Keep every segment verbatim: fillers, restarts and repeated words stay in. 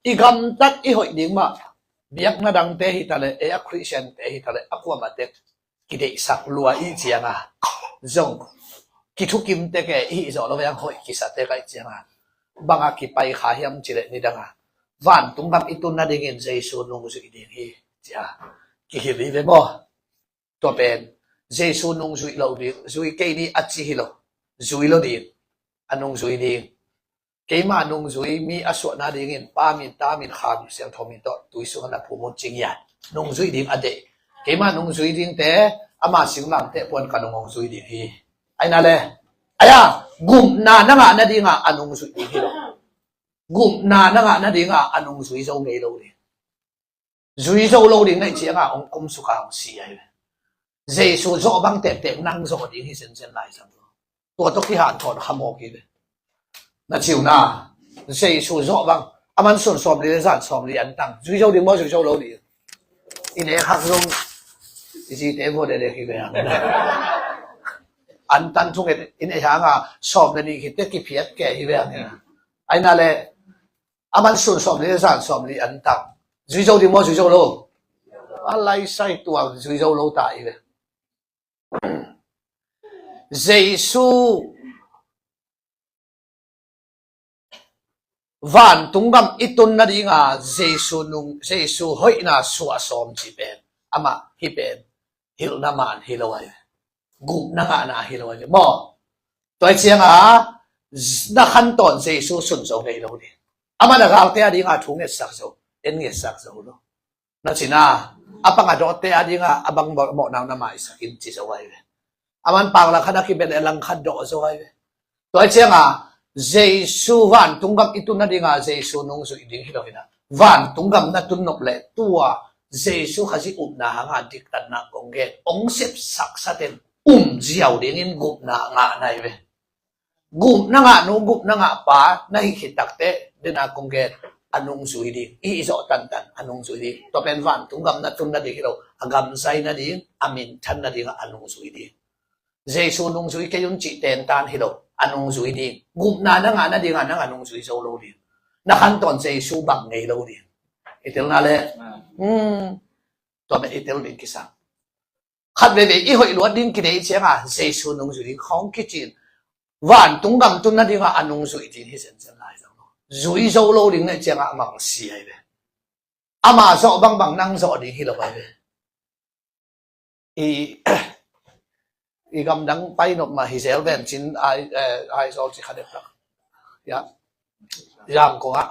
I gamtat i hoih ding mah, biakna dangte hi ta leh, ei a Christian te hi ta leh, a kuamah tek kideihsak lua i cianga zong kithukim tek e, i hih zawh lo veng hoih kisa tek a i cianga banga kipai kha hiam cileh nidanga vantung gam i tun nadingin Jesu nungzui ding hi cia kihil i ve maw? Tua pen Jesu nungzui lo ding, zui kei ni a ci hi lo, zui lo ding, a nungzui ding. Keima nungzui mi a suahna dingin Pa min, Ta min, Kha min, Siangtho min tawh tui sungah na phum un ci ngiat. Nungzui ding a deih. Keima nungzui dingte ama singlamteh puan ka nung hong zui ding hi. Aina le, aya, gupna na ngah nadinga a nungzui ding hi lo. Gupna na ngah nadinga a nungzui zo ngei lo ding. Zui zo lo ding na i cianga hong kumsuka hong si ahi ve. Jesu zawh bang tektek nang zawh ding hi sensen lai sang lo. Tua tawh kihanthawn khamawk hi ve. Na ciuna Jesu zawh bang, aman sun sawmli le zan sawmli an tang. Zui zo ding maw, zui zo lo ding? I nek hak zong i zite vua dede hi ve ang. An tan thunget i nek hanga sawm le nih khit teh kiphiat kei hi ve ang. Aina le, aman sun sawmli le zan sawmli an tang. Zui zo ding maw, zui zo lo? A laisai tua zui zo lo ta i ve. Jesu vantung gam i tun nadinga Jesu nung, Jesu hoihna suah sawm ci pen, amah hi pen hilhna man hi lo ahi ve. Gupna ngahna hi lo ahi ve maw? Tua i cianga na khantawn Jesu sun zo ngei lo ding. Amah na galte a dinga thu ngetsak zo, en ngetsak zo lo. Na cina a panga dawtte a dinga a bang mawhnau na maisakin ci zo ahi ve. Aman pang langkhat a kibet le langkhat dawh zo ahi ve. Tua i cianga Jesu vantung gam i tun nadinga Jesu nungzui ding hi lo hina. Vantung gam na tun nop le tua Jesu Khazih upna hanga diktatna kong gen, hong sepsak saten um ziau dingin gupna ngahna hi ve. Gupna ngah nu, gupna ngah pa na hi khit takteh dena kong gen, a nungzui ding. I hih zawh tantan a nungzui ding. Tua pen vantung gam na tun nading hi lo, a gam zai nading, a minthan nading a nungzui ding. Jesu nungzui kei un cih tentan hi lo, a nungzui ding. Gupna na ngah nadinga nang a nungzui zo lo ding. Na khantawn Jesu bang ngei lo ding. I telna le, hmm, tua pen i tel ding kisam. Khat veve i hoih luat ding kidei cianga Jesu nungzui ding khawng kicin. Vantung gam tun nadinga a nungzui ding hi zenzen lai zang lo. Zui zo lo ding na i cianga a mangsi ahi ve. Ama zawh bangbang nang zawh ding hi lo ahi ve. I, i gamdang pai nop mah hi zel ven cin ai, eh, ai zol ci kha dek tak. Ya. Zangkong ah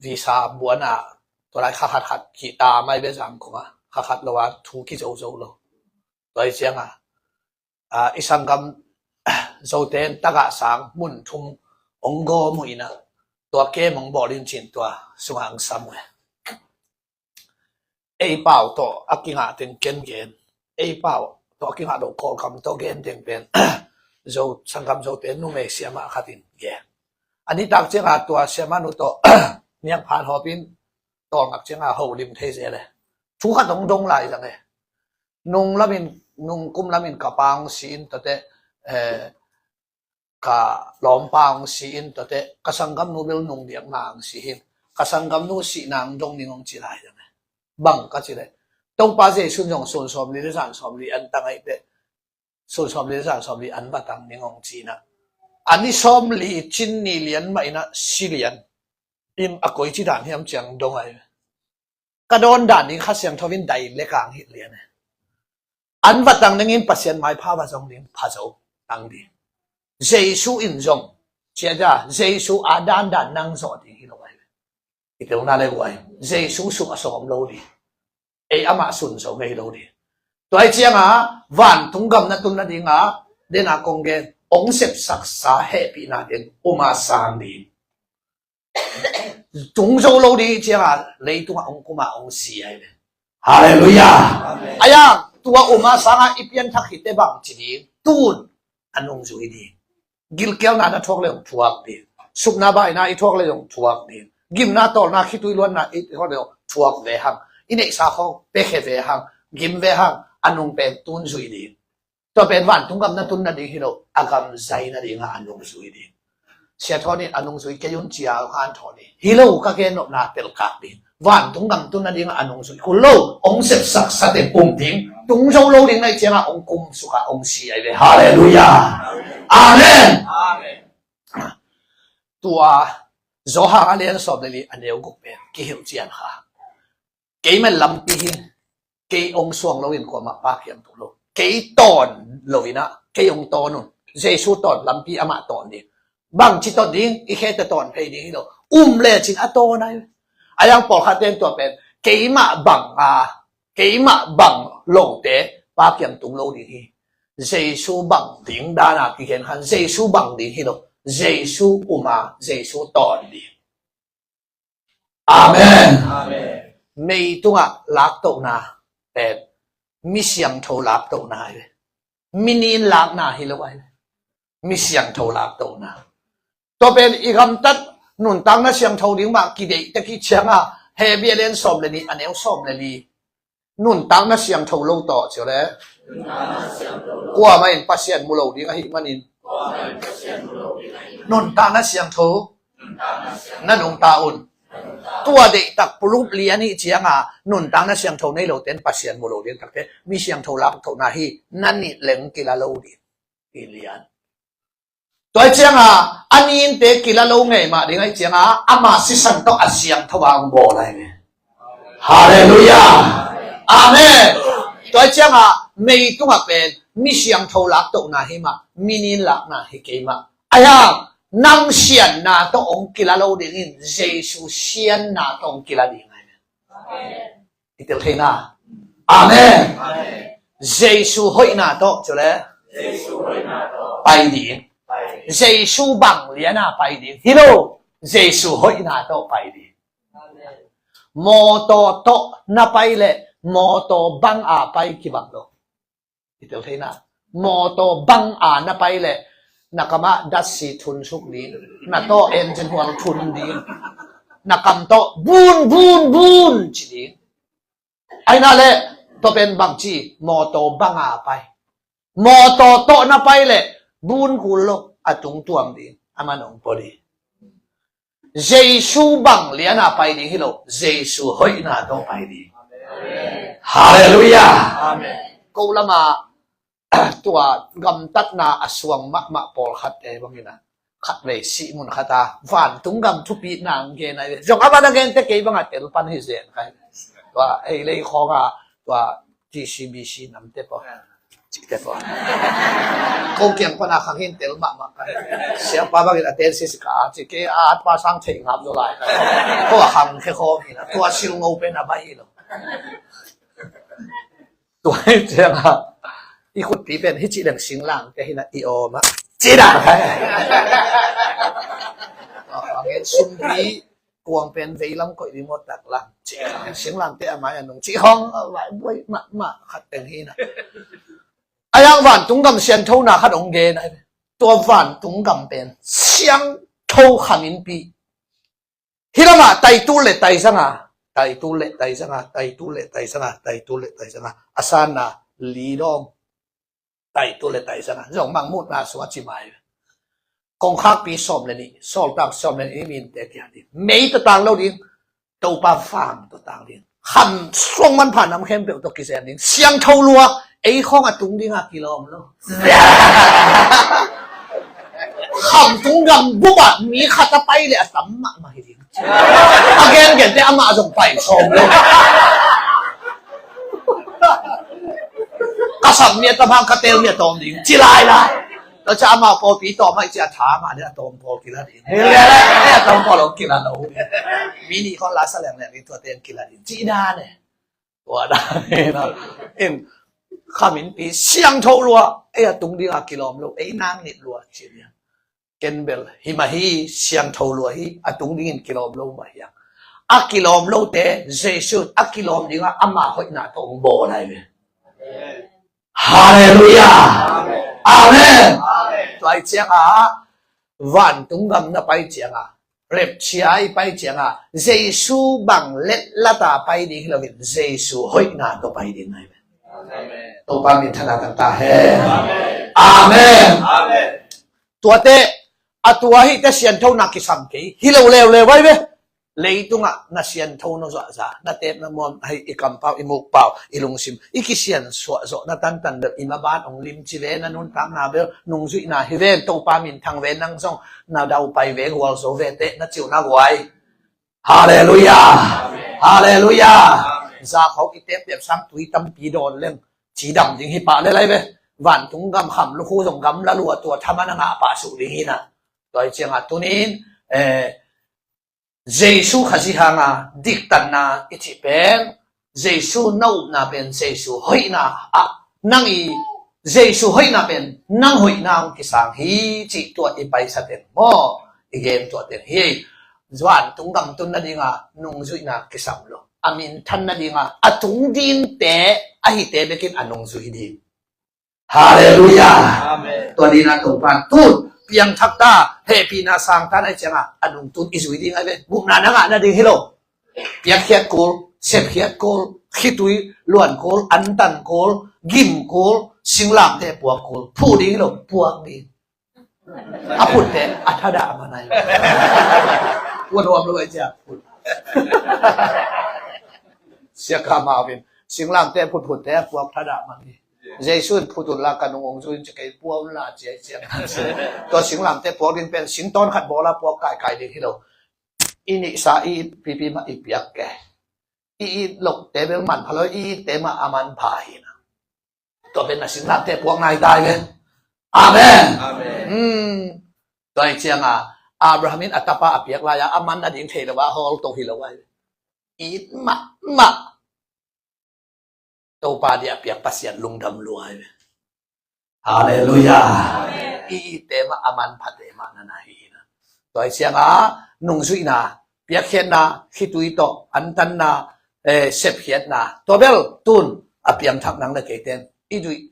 visa buana tua lai kha khat khat ki ta mai ve Zangkong ah kha khat lo a thu ki zo zo lo. Tua i cianga, ah, i sanggam zoten tagah sang mun thum ong gawm uh ina tua kem ong bawl in cin tua sunga ang sam uh e. Ei pau tawh a kingah teng ken gen. Ei pau tawh a kingah lo Kawlkam tawh gen teng pen zo sanggam zote numei siamah khat in gen. A nitak cianga tua siamah nu tawh niangphan hawpin tawlngak cianga holim thei zel e. Thu khat hong dong lai zang e. Nung lamin, nung kum lamin ka pa hong si in tate, eh, ka lawmpa hong si in tate, ka sanggamnu bel nung diakna hong si hin, ka sanggamnu sihna hong dong ning hong ci lai dang e. Bang ka ci leh, Topa Jesu in zong sun sawmli le zan sawmli an tang ahi teh, sun sawmli le zan sawmli an va tang ning hong ci na. A ni sawmli cin ni lian mah ina si lian. In a koi ci dan hiam ciang dong ahi. Ka dawn dan ding Kha Siangtho in dai le kang hi lian e. An va tang dingin Pasian maipha va zong ding pha zo tang ding. Jesu in zong cia ja, Jesu a dandan nang zawh ding hi lo ahi. I telna le guai, Jesu sung a sawm lo ding. Ei amah sun zo ngei lo ding. Tua i cianga vantung gam na tun nadinga dena kong gen, ong sepsaksa hehpihna den uma sang ding. Tung zo lo ding cianga leitungah ong kuma ong si ahi ve. Halleluiah. Amen. Aya, tua uma sanga i pianthak hite bang ci ding, tun a nungzui ding. Gilkialna na thuak le ong thuak ding. Supna baina i thuak le ong thuak ding. Gimna tawlna khitui luanna i thuak le ong thuak ve hang. I neihsa khawng pekhe ve hang. Gim ve hang. A nung pen tun zui ding. Tua pen vantung gam na tun nading hi lo, a gam zai nadinga a nungzui ding. Sia Thawn in a nungzui kei un ci a, hong hanthawn hi. Hi lo, ka gen nopna telkak ding. Vantung gam tun nading a nungzui kul lo, hong sepsak sa teng um ding. Tung zo lo ding na hih ciangah hong kumsuk a hong si ahi ve. Halleluiah. Amen. Tua Johan a lian sawm le li a neu guk pen kihilh cian kha. Keimah lampi hi, kei hong suang loin kuamah Pa kiang tung lo. Kei tawn lo in ah, kei hong tawn un. Jesu tawn lampi amah tawn ding. Bangci tawn ding, i khe tawh tawn phei ding hi lo. Um lecin a tawn ahi. A yang pawlkhat ten tua pen, keimah bang a, keimah bang lote Pa kiang tung lo ding hi. Jesu bang ding dana kigen khan, Jesu bang ding hi lo. Jesu um a, Jesu tawn ding. Amen. Mei tungah laktohna pen mi siangtho laktohna hi ve. Mi nin lakna hi lo ahi ve. Mi siangtho laktohna. Tua pen i gamtat nuntakna siangtho ding mah kideih tek hi cianga, Hebru a lian sawm le nih a neu sawm le li. Nuntakna siangtho lo tawh ci le. Kuamah in Pasian mu lo ding ahih manin, nuntakna siangtho na nungta un. Tua deihtak pulup lian hi cianga, nuntakna siangtho nei lote in Pasian mu lo ding takte, mi siangtho laktohna hi, na nih leng kila lo ding. I lian. Tua hi cianga, a ninte kila lo ngei mah ding ahi cianga, ama sisan tawh a siangtho a hong bawl ahi ve. Halleluiah. Amen. Tua hi cianga, mei tungah pen mi siangtho laktohna hi mah, mi nin lakna hi kei mah. Ahi hang, nang sianna tawh hong kila lo dingin, Jesu sianna tawh hong kila ding ahi ve. I tel thei na. Amen. Jesu hoihna tawh cu le pai ding. Jesu bang liana pai ding hi lo. Jesu hoihna tawh pai ding. Mawtaw tawh na pai le mawtaw bang a pai kibang lo. I tel thei na. Mawtaw bang a na pai le na kamah datsi thun suk ding, na tawh engine hual thun ding, na kam tawh bun bun bun ci ding. Aina le tua pen bang ci, mawtaw bang a pai. Mawtaw tawh na pai le bun kul lo, a tung tuam ding, a man hong pua ding. Jesu bang liana pai ding hi lo, Jesu hoihna tawh pai ding. Halleluiah. Ko lama tua gamtatna a suang mahmah pawlkhatte bangin a khatvei sih mun khata vantung gam thupitna ang gen a, zong a van a gente kei banga tel pan hi zen kai. Tua ei lei khawnga tua T C B C namte paw cihte paw ko kiang pana khang hin tel mahmah kai. Siapa bangin a tel sisi ka a ci ke a at pa sang thei ngap zo lai kai. Ko a khang khe khawm hin a tua sil ngo pen a bai hi lo. Tua hi cianga i khutpi pen hi ci leng singlangte hi na i awm a ci dan hai. Sumpi kuang pen veilam koih ding maw taklang ci, singlangte a mai a nung ci hong a vai buai mahmah khat teng hi na. A yang vantung gam sianthona khat hong gen a, tua vantung gam pen siangtho khaminpi. Hi lamah taitul le taizanga, taitul le taizanga, taitul le taizanga, taitul le taizanga, a sanna lidawng taitul le taizanga zong mangmutna sua ci mai. Kongkhakpi sawm le nih, sawltak sawm le nih minte kia ding, mei tawh tang lo ding, Topa fam tawh tang ding. Kham suang manpha nam khempeuh tawh kizen ding. Siangtho lua, ei khawng a tung dinga kilawm lo. Kham tung gam bupah mi khat a pai le a tam mahmah hi ding. A gengente amah zong pai sawm lo. Ka sam mi a tam hang ka tel mi a tawm ding ci lai lai. Tua ciah amau pawlpi tawm ahih ciah tha mah ding a tawm pawl kila ding. Hei lele, a tawm pawl hong kila lo. Mi nih khawng la sa leng leng ding tuate hong kila ding. Cih dan e. Tua dan e. In khaminpi siangtho lua, ei a tung ding a kilawm lo, ei nang nit lua cih ding. Ken bel hi mah hi, siangtho lua hi, a tung dingin kilawm lo mah hi a. A kilawm lote Jesu a kilawm dingah ama hoihna tawh hong bawl ahi ve. Halleluiah. Amen. Tua i ciangah vantung gam na pai ciangah, rapture i pai ciangah Jesu bang letlata pai ding hi loin Jesu hoihna tawh pai ding ahi. Topa min thana tangta hen. Amen. Tuate A tua hihte sianthona kisam kei hi lo leuleu vai ve. Leitungah na siantho na zuahza, na teek na muam, hei, i kampau, i mukpau, i lungsim, i kisiansuah zawhna tantan bel i maban hong limci ve, na nuntakna bel nungzuihna hi ve, Topa minthang ve, nang zong na daupai ve, gualzo ve teh na ciuh na guai. Halleluiah. Halleluiah. Zakhau i teek bep sang tui tampi dawn leng cidam ding hi pah le lai ve. Vantung gam kham lukhu zong gamla lua tua thaman a ngah pah suk ding hi na. Tua hi ciangah tunin, eh, Jesu Khazih hanga diktanna i cih pen, Jesu na upna pen Jesu hoihna ah, nang i Jesu hoihna pen nang hoihna hong kisang hi cih tua i paisa teng maw, i gen tua teng hi. Zuan tung gam tun nadinga nungzuihna kisam lo. A minthan nadinga a tung dinte, a hite bekin a nungzui ding. Halleluiah. Amen. Tua dina Topa tun piangthak ta, hehpihna sang ta na i cianga a nungtun i zui ding ai ve. Gupna na ngah nading hi lo. Piakkhiat kul, sepkhiat kul, khitui luan kul, antan kul, gim kul, singlamteh puak kul, phu ding hi lo, puak ding. A phutte a thadah man ai. Puan huam lo ai cia phut. Sia ka mawin singlamteh phutphutte a puak thadah man hi. Jesu in phut un la ka nung hong zui in ci kei pua un la cia i ciang. Tua singlamteh puak ding pen singtawn khat bawla puak kaikai ding hi lo. I nihsa i it pipi mah i piak ke. I it lokte bel manpha lo, i itte mah a manpha hi na. Tua pen na singlamteh puak nai tai ve. Amen. Amen. Hmm. Tua hi cianga Abraham in a tapa a piak lai-a a man nading thei lo a hawl to hi lo ai. It mahmah Topa dia a piak Pasian lungdam lua ai ve. Halleluiah. I itte mah a manphate mah na na hi na. Tua hi cianga nungzuihna, piakkhiatna, khitui tawh antanna, eh, sepkhiatna, tua bel tun a piangthak nang le keiten i zuih,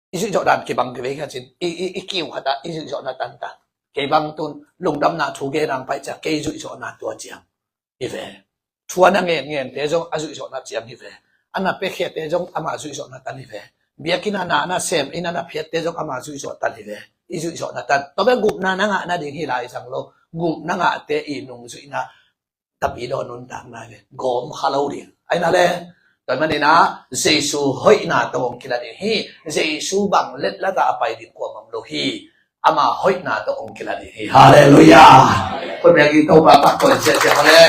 i zuihzawh dan kibang kivei kha cin, i, i, i kiu khata i zuihzawhna tantan. Kei bang tun lungdamna thu genang paih cia kei zuihzawhna tua ciang hi ve. Thu a na ngen ngente zong a zuihzawhna ciang hi ve. A na piakkhiatte zong ama zuihzawhna tan hi ve. Biakinn a na, a na sem, inn a na phiatte zong ama zuihzawh tan hi ve. I zuihzawhna tan. Tua bel gupna na ngah nading hi lai zang lo. Gupna ngahte i nungzuihna tapi dawn nuntakna hi ve. Gawm kha lo ding. Ai na le. Tua hi maninah Jesu hoihna tawh hong kila ding hi. Jesu bang letla ta a pai ding kuamah om lo hi. Ama hoihna tawh hong kila ding hi. Halleluiah. Khut beng in Topa tawh kong siasia le.